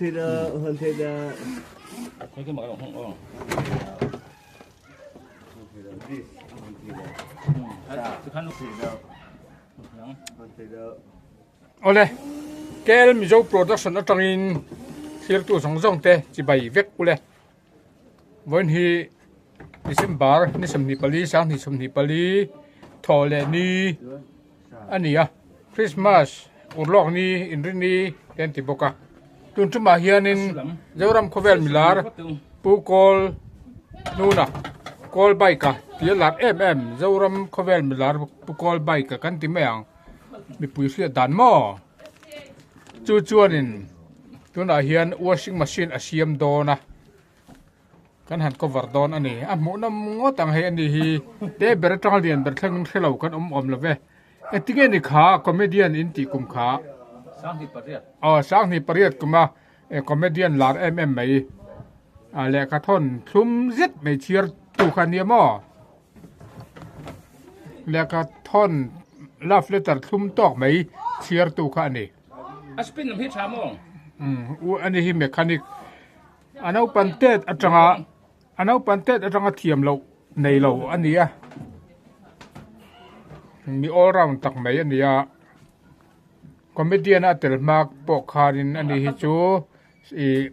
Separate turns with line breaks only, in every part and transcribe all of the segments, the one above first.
Awle, KL Mizo Production atangin thirtu zawng zawng te chibai vek ule. Vawiin hi December ni 24 2024 thawh leh ni a ni a, Christmas urlawk ni inrini te an ti bawk a. Tun tumah hianin Zoram khawvel milar Pu Kawl Hnuna Kawl Bike a tih a lar em em Zoram khawvel milar Pu Kawl Bike a kan ti mai ang mipui hriat dan maw? Chu chuanin tunah hian washing machine a siam dawn a kan han cover dawn a ni a hmuh nawm ngawt ang hei a ni hi te ber atanga lian ber thleng hre lo kan awm awm lo ve engtinge ni kha comedian in tih kum kha aw sanghnih pariat kuma comedian lar em em mai a lehkha thawn thlum zet mai chhiar tu kha ania maw. Lehkha thawn love letter thlum tawk mai chhiar tu kha a ni.
A spin lam hi tha maw?
Umm u ani hi mechanic a naupan tet atanga a naupan tet atanga thiam loh nei lo a ni a mi all round tak mai a ni a comedian a tel hma pawh khanin ani hi chu Ih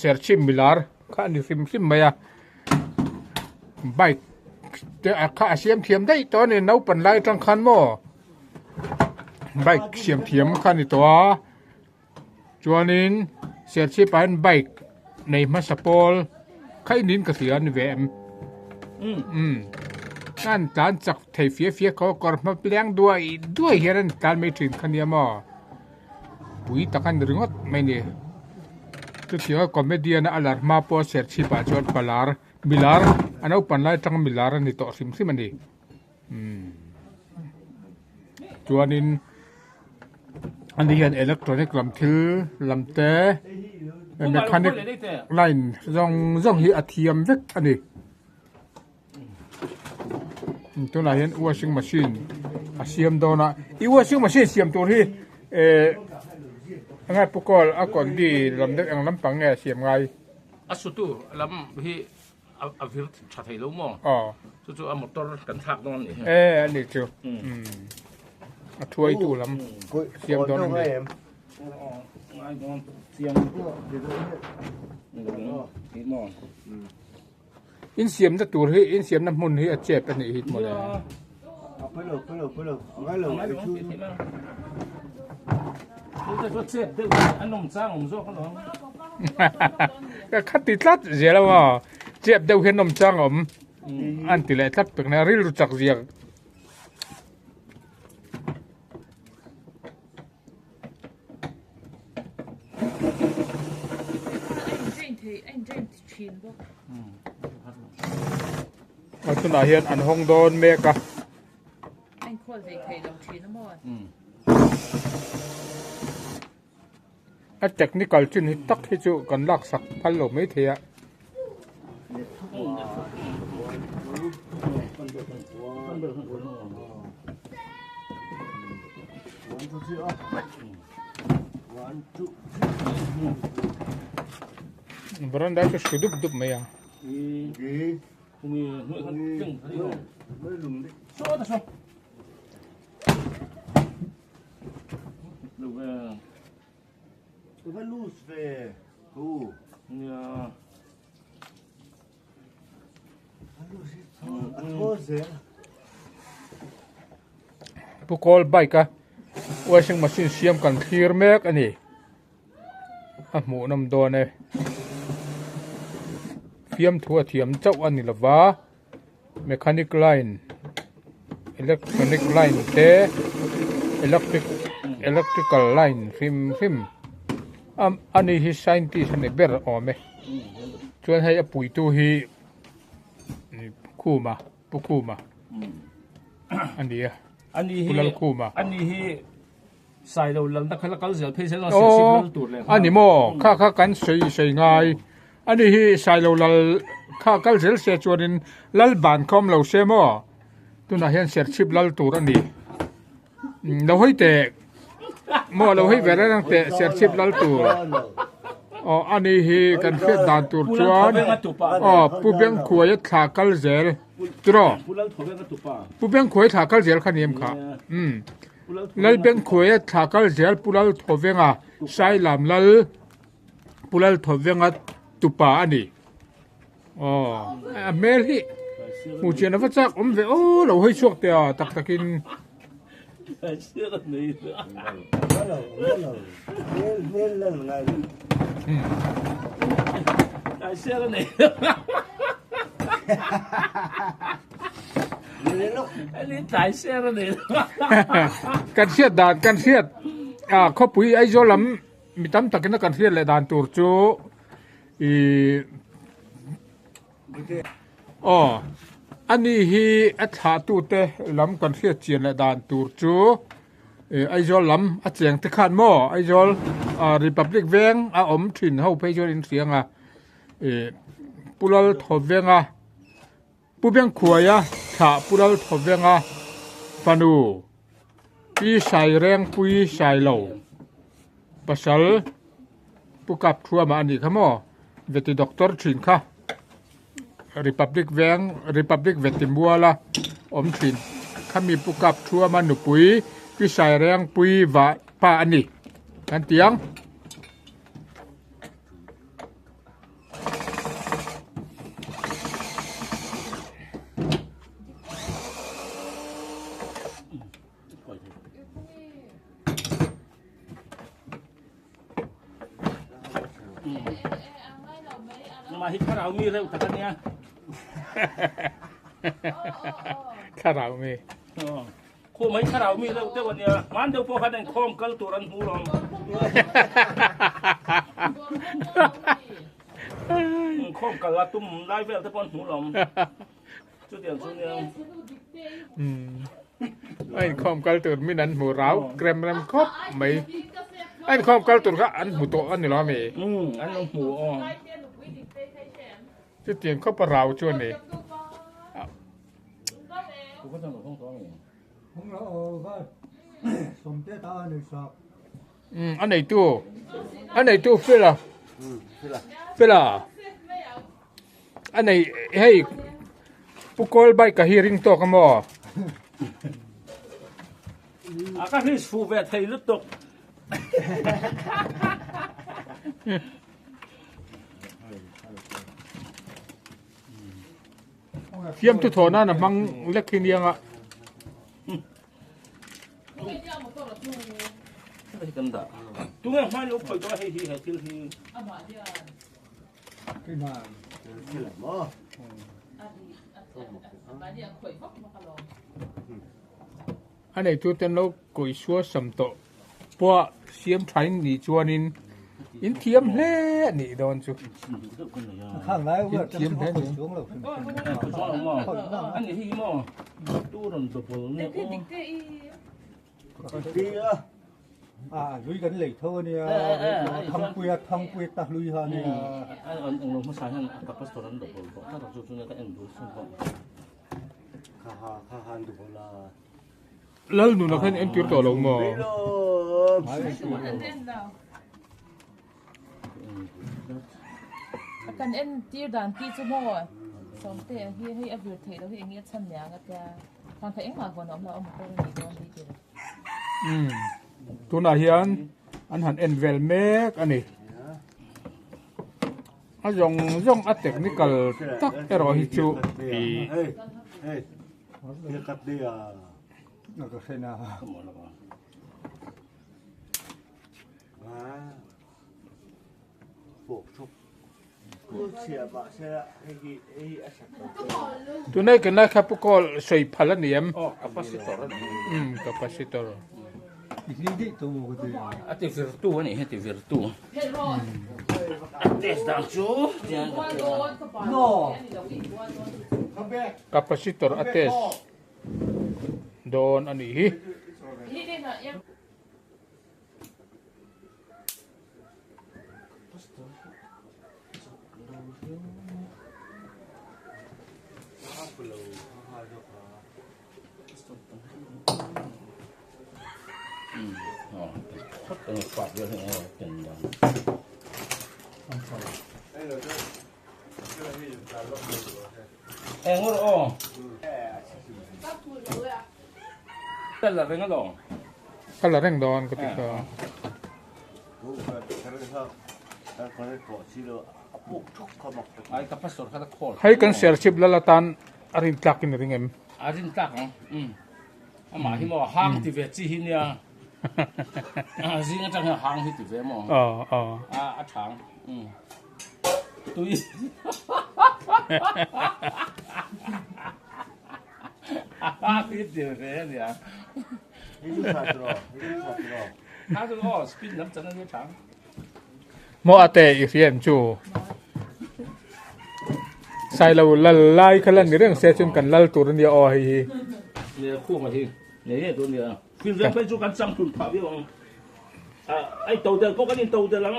serchhip milar kha a ni hrim hrim mai a bike te a kha a siam thiam daih tawh a ni naupan lai atang khan maw bike siam thiam kha a ni tawh a chuanin serchhip ah hian bike nei hmasa pawl kha i niin ka hria a ni ve em umm an tlan chak thei fia fia khaw kawr hma leng duai duai hian an tlan mai thin kha nia maw. Pui tak a ni ringawt mai ni. Chutianga comedian a lar hma pawh a serchhip ah chuan palar milar a naupan lai atanga milar a ni tawh hrim hrim a ni. Umm chuanin ani hian electronic lam thil lam te mechanic line zawng zawng hi a thiam vek a ni. Tunah hian washing machine a siam dawn a i washing machine siam tur hi eh enge pu kawl a condi lam deuh eng lampang nge a siam ngai
a sutu lam hi a vir tha thei lo maw
aw
chu chu a motor kan thlak dawn a nih hi
eh a ni chu a thuai tu lam siam dawn a ni.
Ngai dawn chiang
In siamna tur hi in siamna hmun hi a chep a nih hi mawle. Ka khati tlat zel a maw chep deuh hian nawm chang a awm an ti leh tlat pek nia rilru chak zia. A tunah hian an hawng dawn mek a. A technical chin hi tak hi chu kan laksak phal lo mai thei a. Veranda chu hri dup dup mai a. Pu kawl bike a washing machine siam kan thlir mek a ni a hmuh nawm dawn e fiamthu a thiam chauh a ni lova mechanic line electronic line te electric electrical line hrim hrim ani hi scientist a ni ber awm e chuan hei a puitu hi Khuma Pu Khuma a ni a Pu Lalkhuma
ani hi Sailo lalna kha la kal zel phei zel a serchhip lal tur leh
a ni maw kha kha kan sawi sawi ngai ani hi Sailo lal kha kal zel se chuanin lal ban kha awm lo se maw tunah hian serchhip lal tur a ni lo hawi teh maw lo hawi ve reng teh serchhip lal tur. Aw ani hi kan hriat dan tur chuan aw Pu Bengkhuaia thla kal zel tiraw Pu Bengkhuaia thla kal zel kha ni em kha umm Lal Bengkhuaia thla kal zel Pu Lal Thawvenga Sailam Lal Pu Lal Thawvenga tupa a ni aw a hmel hi hmuh chian ava chak awm ve aw lo hawi chhuak teh a tak takin. Kan hriat dan kan hriat ah khawpui Aizawl lam mi tam takin a kan hriat leh dan tur chu ih Aw, ani hi a thlahtute lam kan hriat chian leh dan tur chu Aizawl lam a cheng te khan maw Aizawl Republic veng a awm thin ho phei chuan in hria ang a Pu Lalthawvenga Pu Bengkhuaia thlah Pu Lalthawvenga fanu Pi Sairengpui Sailo pasal Pu Kap Thuama a nih kha maw Veti Doctor thin kha Republic veng Republic Veti muala awm thin khami Pu Kap Thuama nupui Pi Sairengpui vah pa a ni kan ti ang.
Mah hi thlarau mi reuh tak a nia.
Thlarau mi.
Khum hi thlarau mi reuh deuh a nia. Hman deuh pawh khan inkhawm kal tur an hmu lawm. Inkhawm kal a tum lai vel te pawh an hmu lawm. Chutiang chu nia.
A inkhawm kal tur min an hmu rau krem rem khawp mai. A inkhawm kal tur kha an hmu tawh a ni lo ami?
An lo hmu aw.
Chutiang khawp a rau chu a ni. A neitu a neitu Fela Fela. A nei hei pu kawl bike a hi ring tawk a maw?
A ka hris fu ve thei lutuk.
Fiamthu thawh nan a hmang lek hi nia nga.
Tunge hmai lo khawih tawh a hei hi he thil hi.
A neitu ten lo kawihsual sam tawh pawh siam thain nih chuanin in thiam hle a nih dawn chu. In thiam hle a ni.
A lui kan lei tho a nia, Thangpuia Thangpuia ta hlui kha a nia.
Lal nuna khan entir tawh lo maw?
Kan entir dan ki chu maw Sawmte hi hei a vir theih loh hi eng nge a chhan niang a tia. Thang kha engmah vawn a awm lo a motor a nih dawn hi tih lo.
Umm tunah hian an han en vel mek a ni. A zawng zawng a technical tak erawh hi chu ih. Tunai kan lai kha pu kawl sawi phal a ni em?
Aw capacitor a ni.
Umm capacitor.
A ti virtu a nih hi a ti virtu. A test dan chu
Capacitor a test dawn a nih hi.
Eng rawh aw. Ka la reng alawm.
Ka la reng dawn ka ti kha. Hei kan serchhip lal atan a rin tlak in i ring em?
A rin tlak ang. Amah hi maw hang ti ve chi hi nia. Zing atang hian hang hi ti ve maw. A thang. Tui. A hi ti ve nia. Kha chu aw speed lam chan a ni thang.
Maw ate i hria em chu? Sailo lal lai kha la ni reng se chuan kan lal tur a nia aw hei hi.
Nia khuma hi nei ngei tur a nia. Film veng phei chu kan chang hlun phah viau ang. Ai to del pawh kan in to del ang.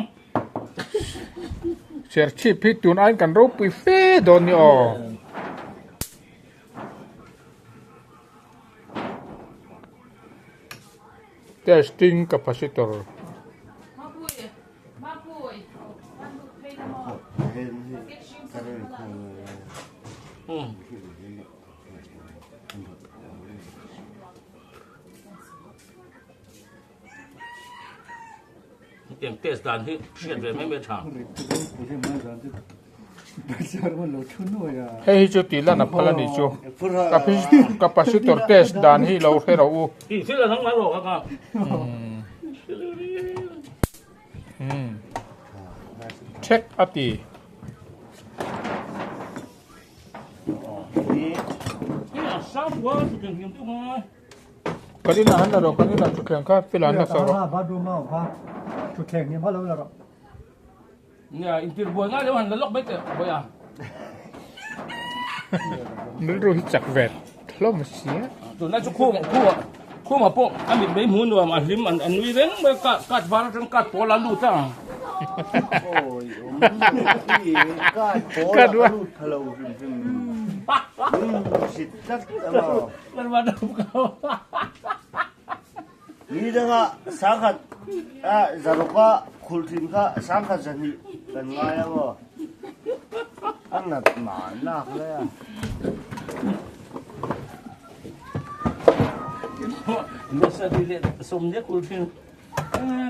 Serchhip hi tun aiin kan ropui fe dawn ni aw. Testing capacitor.
Hetiang test dan hi hriat ve mai mai a tha.
Hei hi chu tih lan a phal a nih chu. Capacitor test dan hi lo hre rawh u. Check a ti. Kan inah han la rawh, kan inah thutthleng kha fill an la sak rawh.
Nia, intir buai ngai lo han la lawk mai teh buai a.
Rilru hi chak ve hlawm sia.
Tunlai chu khum khum khuma pawh a mit mai hmu nuam a hlim an nui reng mai a kat var atang kat pawl a lut a.
Kat var.
Ni dangah sangkhat ah zaruk ah khulṭhin kha sangkhat zahnih kan ngai a maw? A nat mahnak le a.
Nasa di le som ne khulṭhin.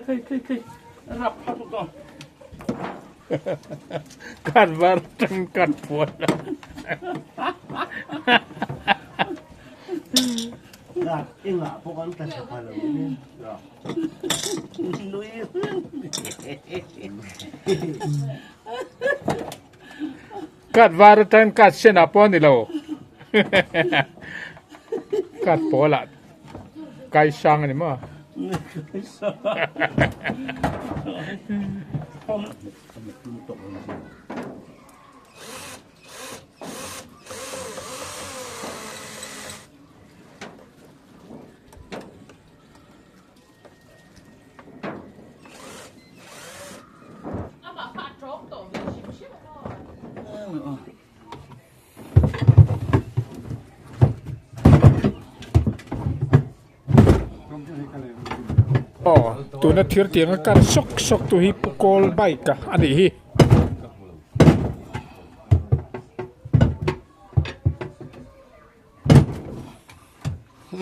Kai kai kai rap phak ko.
Kat var tang kat puan.
Kat engah pawh kan tla tha pha lo ni.
Kat var atang kat sen ah pawh a ni lo. Kat pawl ah kai sang a ni maw? Aw tuna thir tianga kar sawk sawk tu hi pu kawl bike a anih hi.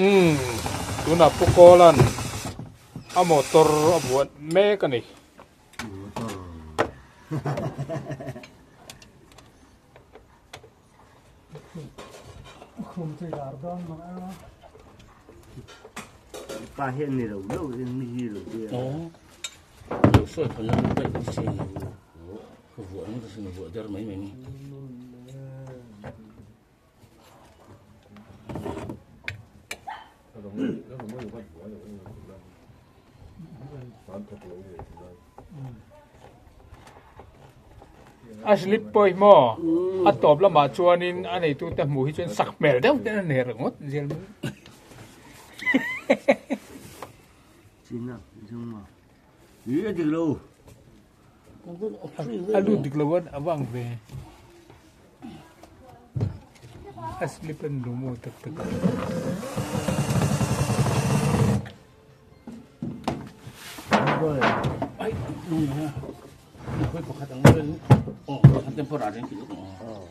Umm tunah pu kawlan a motor a buat mek a ni.
Pa hian ni lo lo in mi hi lo te.
Aw. Lo sawi phan na paih ni si. Ka vuah ang ta sin vuah der mai mai ni.
A slip pawh hi maw a tawp lamah chuanin a neitute hmuh hi chuan sak hmel deuh te a nei ringawt zel mai. A lut dik lo a a vang ve. A slip an lu maw tak tak a.
Hoi pakhat ang vel oh han temporary ti lu
oh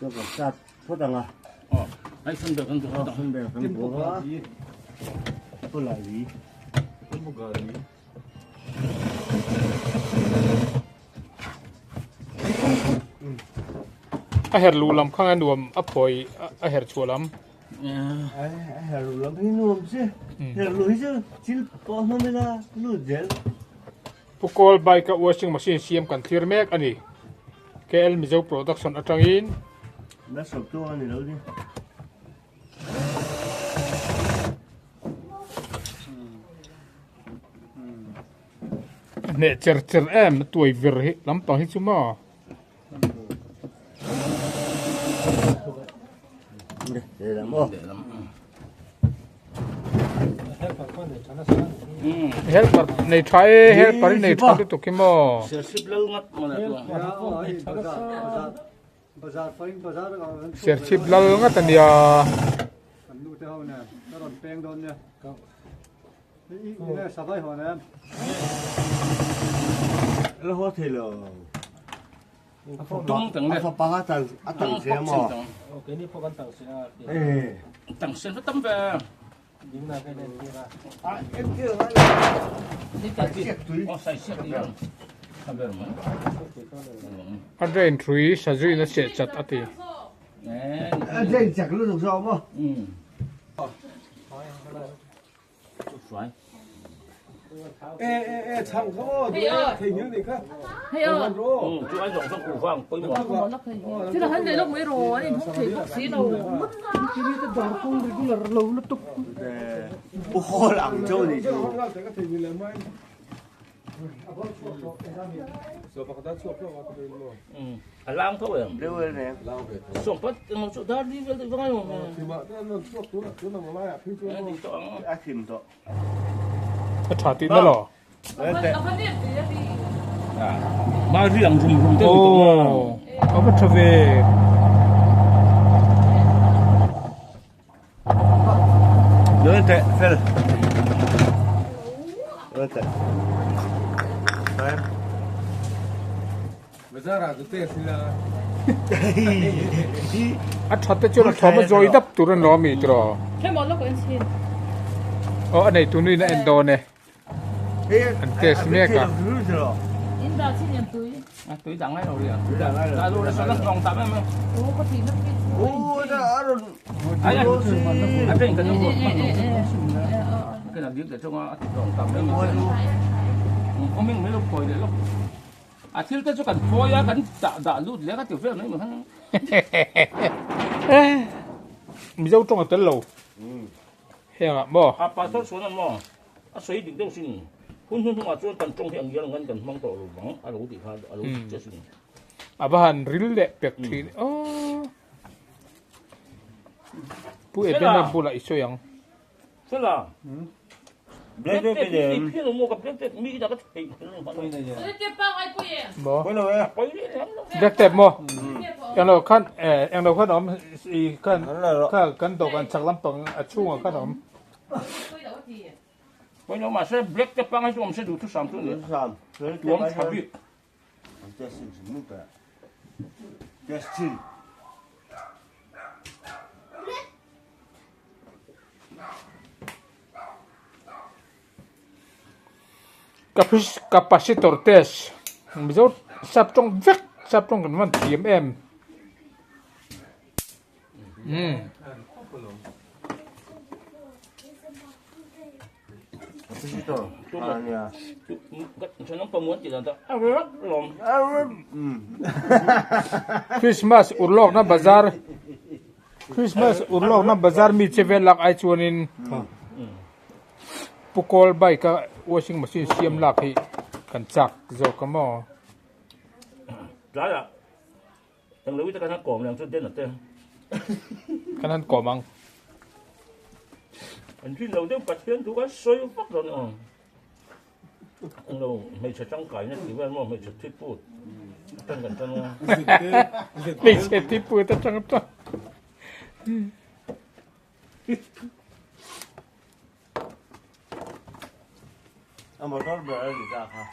cho ka sat phot anga
oh ai sun bel kan
oh sun bel kan bo ga ko la li
ko ga li
A her lu lam khang a nuam a phawi a her chhuah lam.
A her lu lam hi nuam che. Her lu hi chu chil pawh hlawm ila lut zel.
Pu Kawl bike a washing machine siam kan thlir mek a ni. KL Mizo Production atangin.
Na sawp tu a ni lo ni.
Hneh cher cher em a tuai vir hi lampang hi chu maw. Helper nei tha e helper i nei tha lutuk hi maw. Serchhip lal ngat a nia. A drain thui sazuin a seh chat a ti. A tha tih na lo. Aw a va tha ve. A tha te chuan a thawm a zawi dap tur a ni lo a mi tiraw? Aw a nei tunuin a en dawn e. An test mek a.
A thil te chu kan phawi a, kan dah dah lut leh ka ti vel mai mai.
Mizo tawng a tel lo. Heng ah maw?
A pastor chuan a maw? A sawi dik deuh sin. Hun hun hnungah chuan kan tawng hi ang ngial ngan kan hmang tawh lo vang a lo tih kha a lo dik che sin.
A va han ril leh pek thin aw. Pu Edena bulah i sawi ang.
Fela.
Black tape
ni phian maw ka black tape mi dah ka thei
maw black tape maw englo khan englo khan awm i khan kha kan dawhkan chak lampang a chhungah khan awm
Pawilo mahse black tape pangai chu awm se duh thusam chu ni tuam tha bik
Capacitor test Mizo sap tawng vek sap tawng kan van thiam em umm. Christmas urlawkna bazar Christmas urlawkna bazar mi che vel lak ai chuanin Pu Kawl bike a washing machine siam lak hi kan chak zawk a maw? Kan han kawm ang.
An rin lo deuh Pathian thu kan sawi vak lo ni aw. Englo hmeichhe tangkaina tih vel maw hmeichhe thi put atang kan tan a.
Hmeichhe thi put atang tan.
A motor ber a ni ta kha.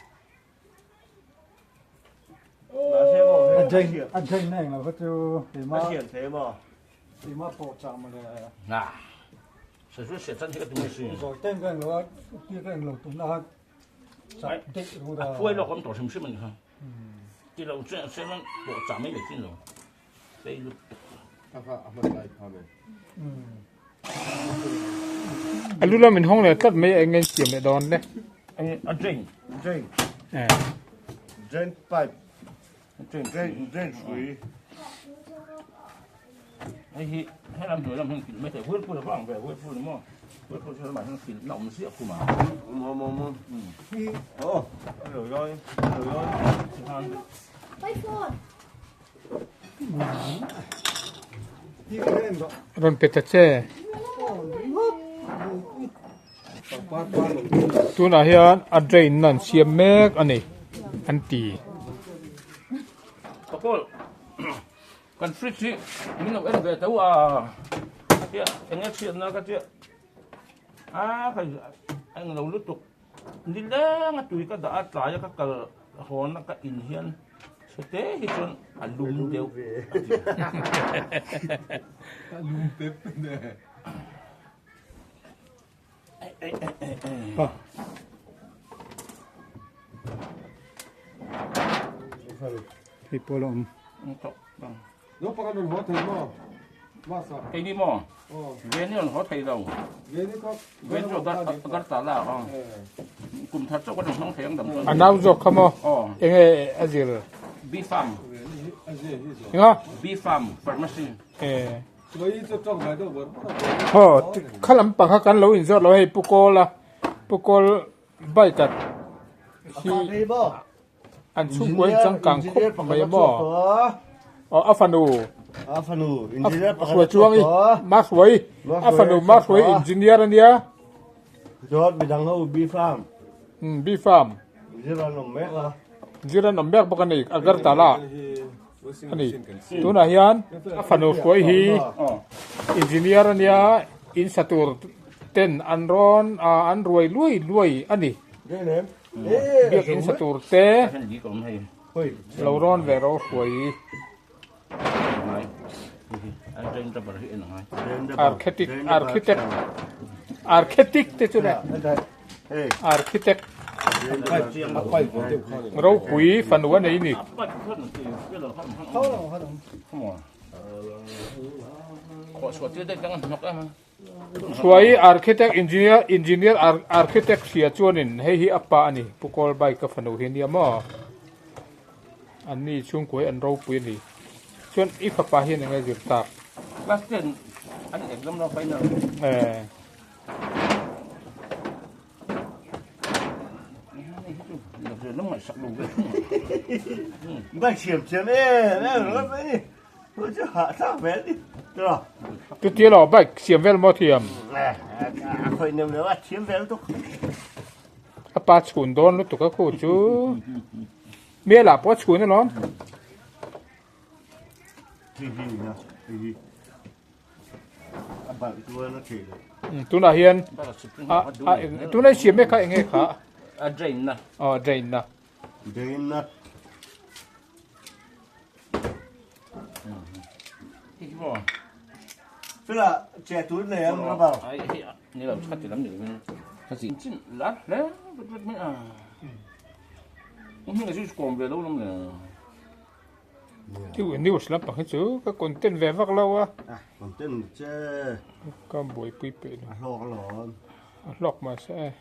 A drain a drain na englo kha chu keimah keimah pawh chah mawle. Zawi ten ka englo a tir ka englo tumna kha chah daih ringawt a.
A phuai lawk awm tawh hrim hrim a ni kha. Ti lo chuan seven pawh chah mai mai thin lo. Sei lutuk.
A lu lam in hawng leh tlat mai a eng nge siam leh dawn le.
A drain.
Drain.
Eh.
Drain pipe. Drain drain drain hrui.
Hei hi he lam hnuai lam hian kilh mai thei whirlpool a va ang ve whirlpool ni maw whirlpool chu helamah hian kilh na awm ziah khum a.
Awm awm awm awm. Oh, a lo lawi a lo lawi.
Rawn pe ta che. Tunah hian a drain na an siam mek a ni an ti.
Pakawlh kan fridge hi min lo en ve tho a ka tia eng nge chhiatna ka tia a hei a englo lutuk. Nileng a tui ka dah a tlai a ka kal hawn a ka in hian chhete hi chuan a lum deuh a ti.
A lum tep ne.
Hei pawh la awm.
Naupang an rawn haw thei maw? Masa.
Keini maw? Veni rawn haw thei lo.
Veni kha
Veni chu Agartala a. Kum thar chauh kan rawn hmang thei ang dam chuan.
A nau zawk kha maw? Enge a zir?
B Farm.
Enga?
B Farm Pharmacy.
Haw kha lampang kha kan lo inzawt lo hei Pu Kawla Pu Kawl bike ah hi An chhungkua in changkang khawp mai a maw? Aw a fanu.
A fanu engineer pakhat
a chuang i Mahruai a fanu Mahruai engineer a nia.
Chuan midang ho B farm.
Um B farm.
Zir an awm mek a.
Zir an awm mek bawk a ni Agartala a ni. Tunah hian a fanu Hruai hi engineer a nia in sa tur ten an rawn an ruai luai luai a ni. Biakinn sa tur te lo rawn ve ro hruai architect architect architect te chu le architect ropui fanu a nei ni. Hruai Architect Engineer Engineer Architect hria chuanin hei hi a pa a ni Pu Kawlbai ka fanu hi ania maw an ni chhungkua hi an ropui a ni chuan i fapa hian eng nge zir tak
Class 10 an exam lo final
eh
Bike siam thiam em em ringawt mai ni.
Chutia lo bike siam vel maw thiam? A pa chhun dawn lutuk a khu chu Mela pawh a chhun alawm. Tunah hian tunah i siam mek kha eng nge kha?
A drain na.
Aw drain na.
Drain na. Fela che tur nei ang ra bao.
Ai hi ni lo khat lam ni lo. Ka chi chin la le vet vet mai a. Ni nga chu kom ve lo lam le.
Ti news lam pang hi chu ka content ve vak lo a.
Content che.
Ka buai pui pe
lo. A hlawk alawm.
A hlawk mah se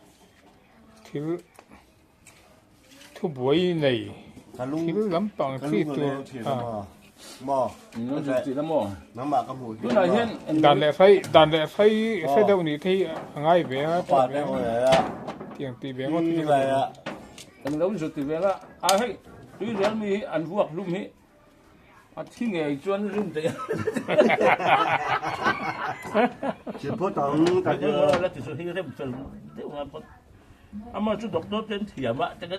thil Thubuai nei thil lampang chi tur dan leh hrai dan leh hrai hre deuh nih te hi a ngai ve a tiang tih ve ngawt hi
Kan lo zut ti vel a a hei tui rel mi hi an vuak hlum hi a thi ngei chuan rin daih a la ti chu hi rem fel deuh a phawt ama chu doctor ten thiam a te ka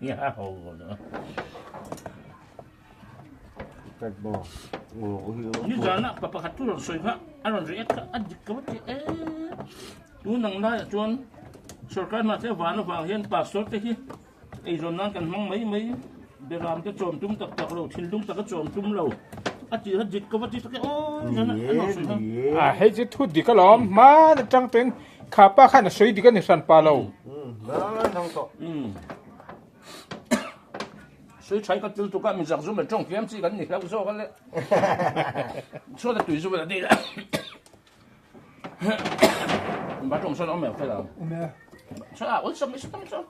ya ho ni zana pa pakhat chu rawn sawi kha a rawn react kha a dik ka va ti e tun ang laiah chuan sorkar hna te van avang hian pastor te hi eizawn nan kan hmang mai mai. Beram te chawm tum tak tak lo, thinlung taka chawm tum lo a tih kha dik ka va ti tak e aw zan a lo sawi kha.
A hei chu thu dik alawm, hman atang ten kha pa khan a sawi dik a ni hran pa lo.
Sawi tha hi ka til tuk a, mi zak zum leh tawng thiam chi kan ni hlauh zawk a le. Chhuat a tui zu vel a dil a. Bathroom sawn a awm em fel ang?
Awm e.
Chhuat a awlsam mai sawn chu.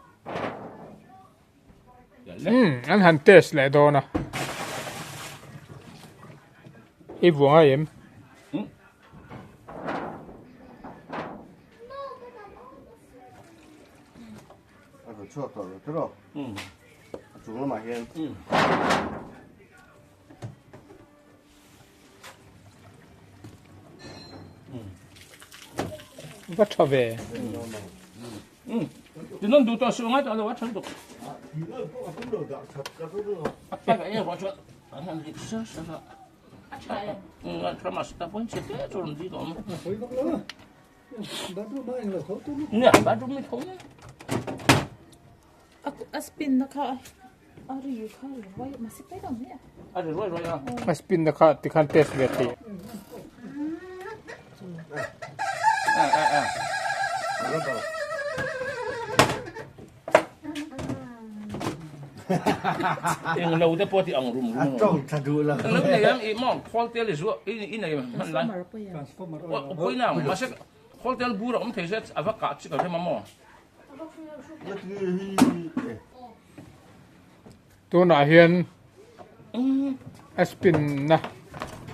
Umm an han test leh dawn a i vuah ngai em?
A rawn chhuak tawh lo tawh a chung lamah hian.
Va tha ve.
Tinon duh tawh suh ngai tawh lo a tha lutuk. A tha ve e ruah chuan an han dik ser ser a.
A tha em?
A tha mahse ta pawhin chhe te chu rawn dil a awm.
A sawi vak lo a. Bathroom a englo tho tum.
Nia bathroom mi tho nia.
A spin na kha a ri kha ri ruai mahse paih lo mai a.
A ri ruai ruai a.
A spin na kha tikhan test ve thei.
A a a. Eng lo te pawh ti ang rum rum.
A tawng tha duh lo.
Eng lo nei ang i maw khawl tel i zuah i nei hman lai.
Transformer oil.
Pawih na mahse khawl tel bur a awm thei se a va kah chi ka hrem a maw.
Tunah hian a spin na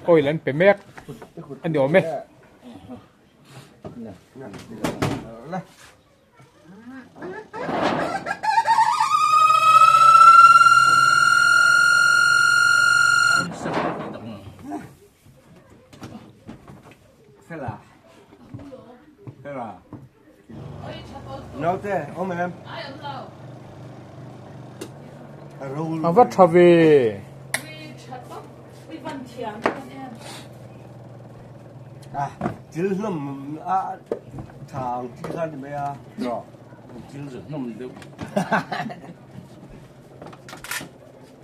oil an pe mek a ni awm e.
Naute awm em?
A va tha ve.
A thil hlawm a tha ang chi kha ni mai a.
Thil zet hlawm deuh.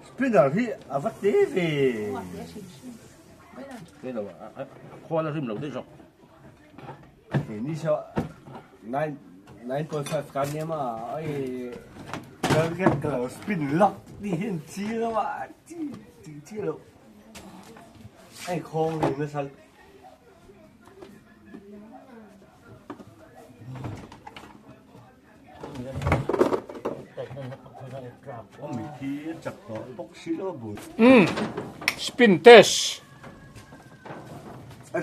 Spinner hi a va te ve.
Te lo a khual a rim lo daih zawk.
Ni saw 9.5 kan nia ma ai target ka lo spin lock ti hian chi lo a chi chi chi lo ai khawng ni nasa
Umm spin test. A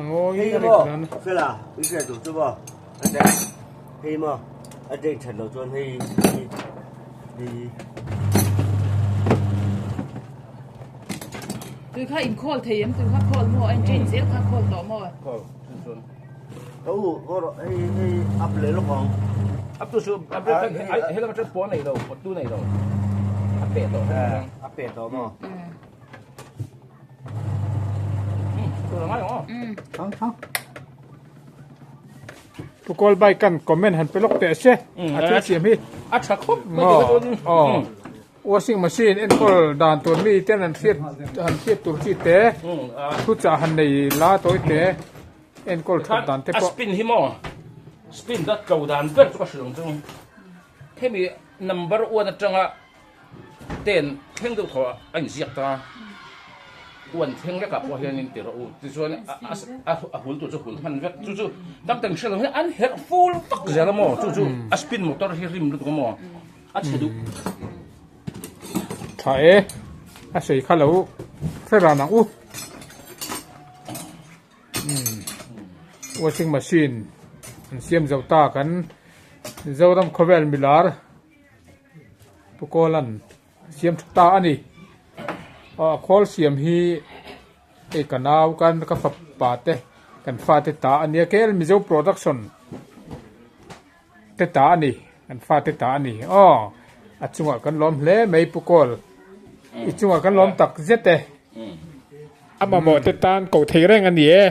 ngawi a rik nan.
Tui kha in khawl thei em tui kha khawl maw a in change zel kha khawl tawh maw.
Khawl chun chun.
Ka u haw rawh hei hei up leh lawk ang.
Up tu su up leh kan hei he lam atang pawh nei lo pawh tu nei lo a pe tawh
a pe tawh maw.
Tu la ngai ang aw.
Thang thang.
Pu Kawl Bike kan comment han pe lawk teh se a thil siam hi.
A tha khawp mai ti kha chuan.
Aw. Washing machine enkawl dan tur mi ten an hriat han hriat tur chi te thu chah han nei la tawi te enkawl that dan te
pawh. A spin hi maw spin dat ko dan ber chu ka hrilh ang chu hemi number one atanga ten thleng deuh thaw a inziak ta one thleng vekah pawh hianin ti rawh u tichuan a hul tur chu hul hman vek chu chu tam tak hre lo hian an herh full vak zel a maw chu chu a spin motor hi rim lutuk a maw. A chhe duh.
Tha e, a sei kha lo hre ran ang u. Umm washing machine an siam zo ta kan Zoram khawvel milar Pu Kawlan siam tha ta a ni. Aw a khawl siam hi hei ka nau kan ka fapa te kan fate ta a nia kel Mizo production. Te ta a ni, kan fate ta a ni. Aw, a chungah kan lawm hle mai Pu Kawl. I chungah kan lawm tak zet e. A mamawh te tan ko thei reng a ni e.